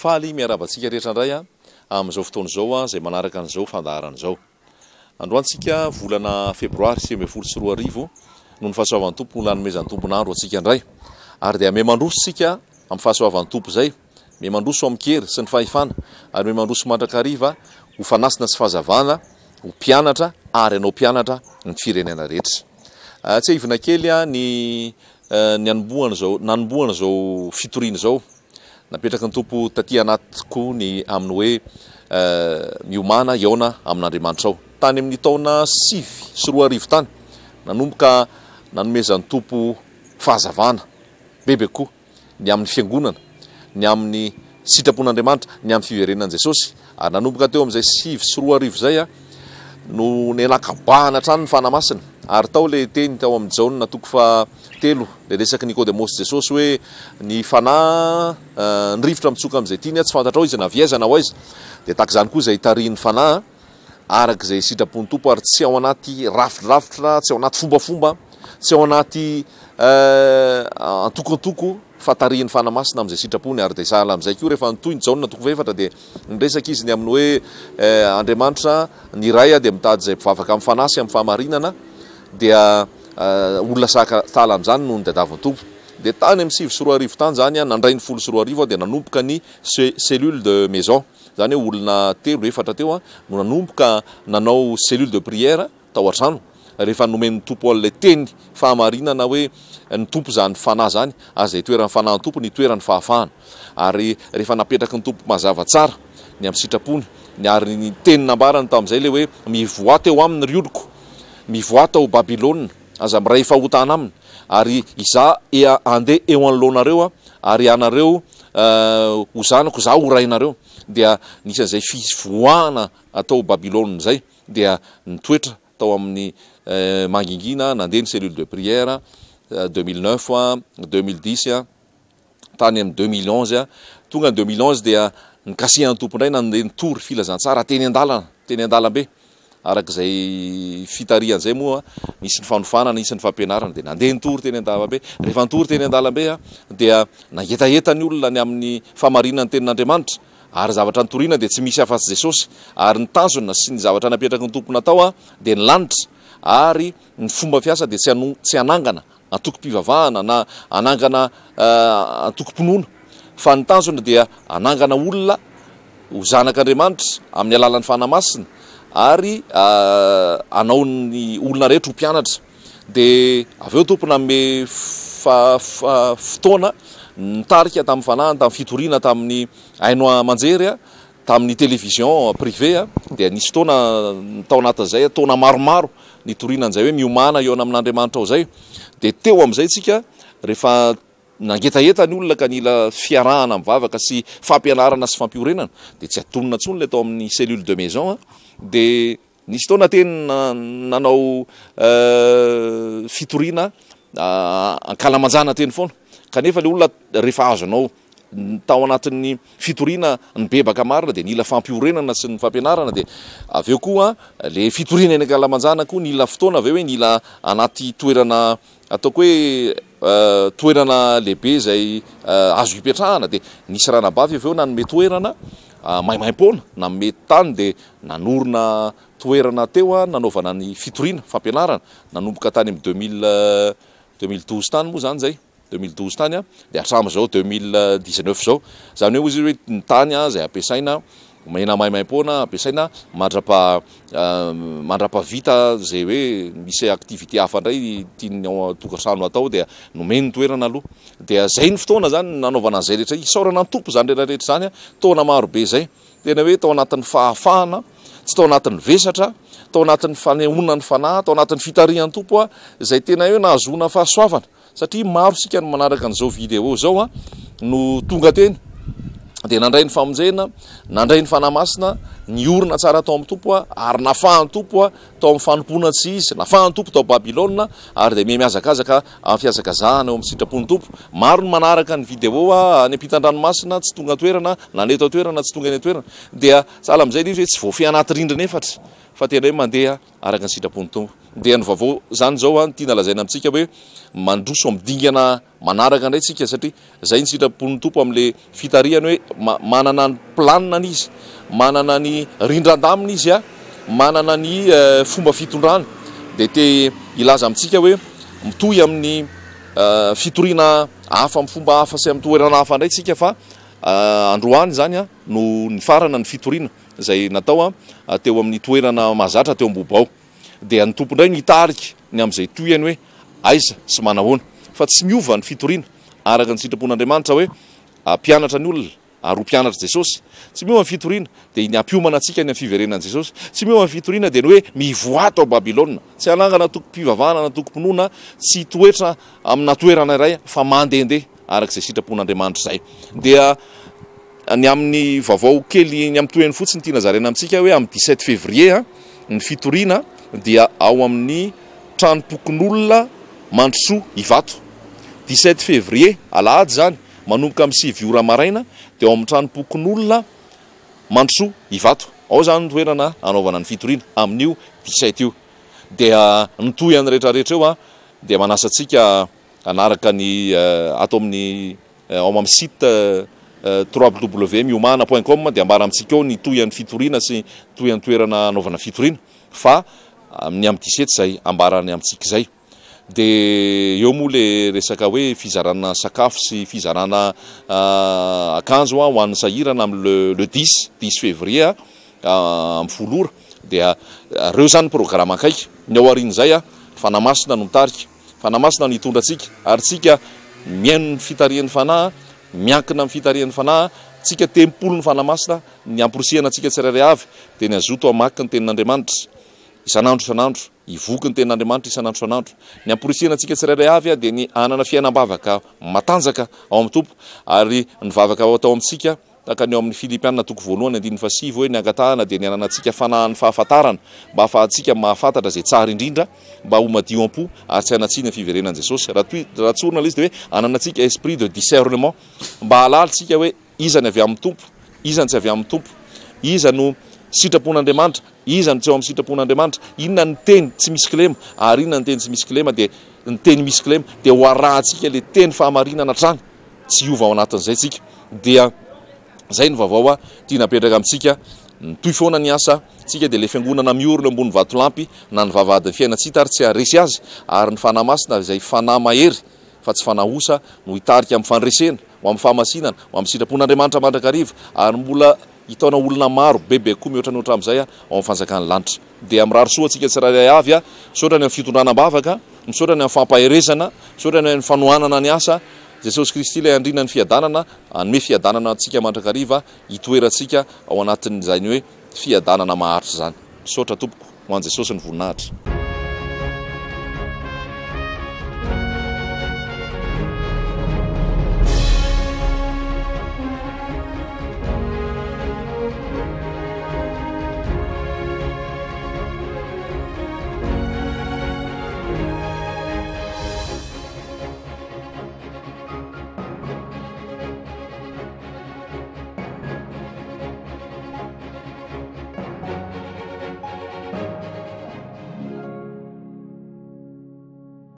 Faly miarahaba antsika rehetra indray amin'izao fotoana izao izay manaraka an'izao fandaharana izao. Androany tsika volana febroary 2019 noho ny fahasoavan'ny Tompo no nanomezan'ny Tompon'andro antsika indray. Ary dia miha-mandroso tsika amin'ny fahasoavan'ny Tompo izay, miha-mandroso amin-kery sy ny fahefana ary miha-mandroso mandrakariva ho fanasina sy fahazavana ho mpianatra ary hanao mpianatra ny firenena rehetra. Tsiahivina kely ny ny hanombohana izao nanombohana izao fitoriana izao. Napetraky ny Tompo taty anatiko ny amin'ny hoe miomàna hihaona amin'Andriamanitrao. Tany amin'ny taona 2009 tany, nanomboka nanomezan'ny Tompo fahazavana bebe kokoa ny amin'ny fiangonana, ny amin'ny sitrapon'Andriamanitra, ny amin'ny fiverenan'i Jesosy. Ary nanomboka teo amin'izay 2009 izay no nenakabahana hatrany ny Fanahy Masina. Ary tao ilay teny tao amin'ny Jaona toko fahatelo, ilay resak'i Nikodemosy Jesosy hoe ny Fanahy, ny rivotra mitsoka amin'izay tiany, tsy fantatrao izy na avy aiza na ho aiza. Dia tahaka izany koa izay tarihin'ny Fanahy araka izay sitrapon'ny Tompo ary tsy ao anaty rafidrafitra, tsy ao anaty fombafomba, tsy ao anaty antokoantoko fa tarihin'ny Fanahy Masina amin'izay sitrapony. Ary dia sahala amin'izay koa rehefa nitohy ny Jaona toko fahefatra dia niresaka izy ny amin'ny hoe Andriamanitra ny Ray dia mitady izay mpivavaka amin'ny Fanahy sy amin'ny fahamarinana, dia olona sahala amin'izany no nitadiavin'ny Tompo. Dia tany amin'ny 2009 tany izany, nandray ny 2010 aho dia nanomboka ny cellule de maison, izany hoe olona telo efatra teo no nanomboka nanao cellule de prière tao an-trano, rehefa nomen'ny Tompo an'ilay teny fahamarinana hoe ny Tompo izany Fanahy izany, ary izay itoeran'ny Fanahin'ny Tompo no itoeran'ny fahafahana. Ary rehefa napetraky ny Tompo mazava tsara ny amin'ny sitrapony, ny ary ny teny nambarany tamin'izay ilay hoe mivoaha teo aminy ry oloko, mivoaha tao Babylona, aza miray fahotana aminy, ary Izaho ea handeha eo anoloanareo, ary ianareo ho zanako, Izaho ho rainareo. Dia nisy an'izay fivoahana tao Babylona izay. dia nitoetra tao amin'ny mangingina nandeha ny cellule de prière 2009, 2010, tany amin'ny 2011, tonga ny 2011 dia nikasihan'ny Tompo indray nandeha nitory filazantsara teny an-dalana, teny an-dalambe, araka izay fitarihana izay moa nisy ny fanofanana, nisy ny fampianarana, dia nandeha nitory teny an-dalambe, rehefa nitory teny an-dalambe dia nangetaheta ny olona ny amin'ny fahamarinan'ny tenin'Andriamanitra, Ary zavatra nitoriana dia tsy misy afa-tsy Jesosy, ary ny tanjona sy ny zavatra napetraky ny Tompo natao dia ny lanitra, ary ny fomba fiasa dia tsy tsy hanangana antokom-pivavahana na hanangana antokom-pinoana, fa ny tanjona dia hanangana olona ho zanak'Andriamanitra amin'ny alalan'ny Fanahy Masina, ary hanao ny olona rehetra ho mpianatra. Dia avy eo Tompo nanome fotoana nitarika tamin'ny fanahiny, tamin'ny fitoriana tamin'ny haino aman-jery, tamin'ny télévision privée, dia nisy fotoana tao anatin'izay, taona maromaro nitoriana an'izay hoe miomàna hihaona amin'Andriamanitra ao izay. Dia teo amin'izay tsika rehefa nangetaheta ny olona ka nila fiarahana mivavaka sy fampianarana sy fampiorenana, dia tsy atonina intsony ilay tao amin'ny cellule de maison, dia Nisy fotoana teny nanao fitoriana ankalamanjana teny foana, kanefa ilay olona rehefa azonao tao anatin'ny fitoriana nibebaka marina dia nila fampiorenana sy ny fampianarana, dia avy eo koa ilay fitoriana eny ankalamanjana koa nila fotoana avy eo hoe nila anaty toerana ataoko hoe toerana lehibe izay azo hipetrahana, dia nisy ranabavy avy eo nanome toerana maimaimpoana, nanome tany dia nanorina toerana teo nanaovana ny fitoriana, fampianarana, nanomboka tany amin'ny 2000, 2012 tany moa izany izay, 2012 tany dia hatramin'izao 2019 izao, izany hoe hoy izy hoe ny tany izay ampiasaina omena maimaimpoana, ampiasaina mandrapa mandrapavita izay hoe misy activité hafa indray tian'ny ao an-tokantrano atao dia nomeny ny toerana aloha, dia izay ny fotoana izany nanaovana an'izay rehetra, isaorana ny Tompo izany rehetra rehetra izany, taona maro be izay. Tena hoe tao anatin'ny fahafahana, tsy tao anatin'ny vesatra, tao anatin'ny fanehoana ny Fanahy, tao anatin'ny fitarihan'ny Tompo izay tena hoe nahazoana fahasoavana. Satria maro isika no manaraka an'izao vidéo izao no tonga teny dia nandray ny famonjena, nandray ny Fanahy Masina, niorina tsara tao amin'ny Tompo ary nafahan'ny Tompo tao amin'ny fanompoana tsy izy, nafahan'ny Tompo tao Babylona ary dia miha-mihazakazaka amin'ny fihazakazahana eo amin'ny sitrapon'ny Tompo. Maro ny manaraka ny vidéo any ampitan-dranomasina tsy tonga an-toerana na ny eto an-toerana tsy tonga eny an-toerana. Dia sahala amin'izay ilay izy hoe tsy voafehy anaty rindrina efatra fa tena hoe mandeha araka ny sitrapon'ny Tompo. Dia ny vaovao izany izao an, tiana lazaina amintsika hoe mandroso amin'ny dingana manaraka indray tsika satria izay ny sitrapon'ny Tompo amin'ilay fitarihany hoe manana ny planina izy, manana ny rindran-damina izy an, manana ny fomba fitondrany. Dia te hilaza amintsika hoe mitohy amin'ny fitoriana hafa amin'ny fomba hafa sy amin'ny toerana hafa indray tsika fa androany izany an no nifarana ny fitoriana izay natao teo amin'ny toerana mahazatra teo Ambohibao. Dia ny Tompo indray no hitarika ny amin'izay tohiny hoe aiza sy manahoana. Fa tsy miova ny fitoriana araka ny sitrapon'Andriamanitra hoe hampianatra ny olona ary ho mpianatr'i Jesosy. Tsy miova ny fitoriana dia ny hampiomana antsika ny amin'ny fiverenan'i Jesosy. Tsy miova ny fitoriana dia ny hoe mivoaha tao Babylona. Tsy hanangana antokom-pivavahana na antokom-pinoana, tsy hitoetra amina toerana iray fa mandehandeha araka izay sitrapon'Andriamanitra izay. Dia ny amin'ny vaovao kely ny amin'ny tohiny fotsiny tiana zaraina amintsika hoe amin'ny 17 février ny fitoriana dia ao amin'ny tranom-pokonolona Mandrosoa Ivato. 17 février, alahady izany, manomboka amin'ny 9 ora maraina dia ao amin'ny tranom-pokonolona Mandrosoa Ivato. Ao izany ny toerana hanaovana ny fitoriana amin'io 17 io. Dia ny tohiny rehetrarehetra eo dia manasa antsika hanaraka ny ato amin'ny ao amin'ny site www.miomana point com dia ambara amintsika ao ny tohin'ny fitoriana sy tohin'ny toerana hanaovana fitoriana fa ny amin'ny 17 izay ambarany amintsika izay. Dia eo moa le resaka hoe fizarana sakafo sy fizarana akanjo ho an'ny sahirana amin'ny le le 10 10 février amin'ny 10 ora. Dia ireo izany programme akaiky. Ny ao aorian'izay Fanahy Masina no mitarika. Fanahy Masina no hitondra antsika, ary tsika mihaino ny fitarihan'ny Fanahy, miankina amin'ny fitarihan'ny Fanahy, tsika tempolin'ny Fanahy Masina, ny hamporisihana antsika tsirairay avy dia ny hazoto hamaky ny Tenin'Andriamanitra isan'andro isan'andro, hivoky ny Tenin'Andriamanitra isan'andro isan'andro. Ny hamporisihana antsika tsirairay avy dia ny hanana fiainam-bavaka matanjaka ao amin'ny Tompo, ary ny vavaka atao amintsika Tahaka ny ao amin'ny Filipiana toko voalohany andininy fahasivy hoe ny angatahana dia ny hananantsika fanahin'ny fahafantarana mba hahafahantsika mahafantatra izay tsara indrindra mba ho madio am-po ary tsy hanan-tsiny amin'ny fiverenan'i Jesosy. Raha toy raha tsorina ilay izy dia hoe hananantsika esprit de discernement mba hahalala isika hoe iza ny avy amin'ny Tompo, iza ny tsy avy amin'ny Tompo, iza no sitrapon'Andriamanitra, iza no tsy ao amin'ny sitrapon'Andriamanitra, inona ny teny tsy misy kilema ary inona ny teny tsy misy kilema dia ny teny misy kilema dia ho arahantsika ilay teny fahamarinana hatrany. Tsy hiova ao anatin'izay tsika. Dia izay ny vaovao a tiana apetraka amintsika. Mitohy foana ny asa tsika dia ilay fiangonana miorina eo ambony vatolampy na ny vavahadin'ny fiainan-tsy hita ary tsy haharesy azy ary ny Fanahy Masina izay Fanahy mahery fa tsy Fanahy osa no hitarika amin'ny fandresena ho amin'ny fahamasinana ho amin'ny sitrapon'Andriamanitra mandrakariva ary mbola hitaona olona maro bebe koa mihoatra ny hatramin'izay ao amin'ny fanjakan'ny lanitra. Dia mirary soa antsika tsirairay avy a. Misaotra ny amin'ny fitondrana am-bavaka, misaotra ny amin'ny fampaherezana, misaotra ny amin'ny fanohanana ny asa. Jesosy Kristy ilay Andriana ny fiadanana, hanome fiadanana antsika mandrakariva, hitoerantsika ao anatin'izany hoe fiadanana maharitra izany. Misaotra tompoko. Ho an'i Jesosy ny voninahitra.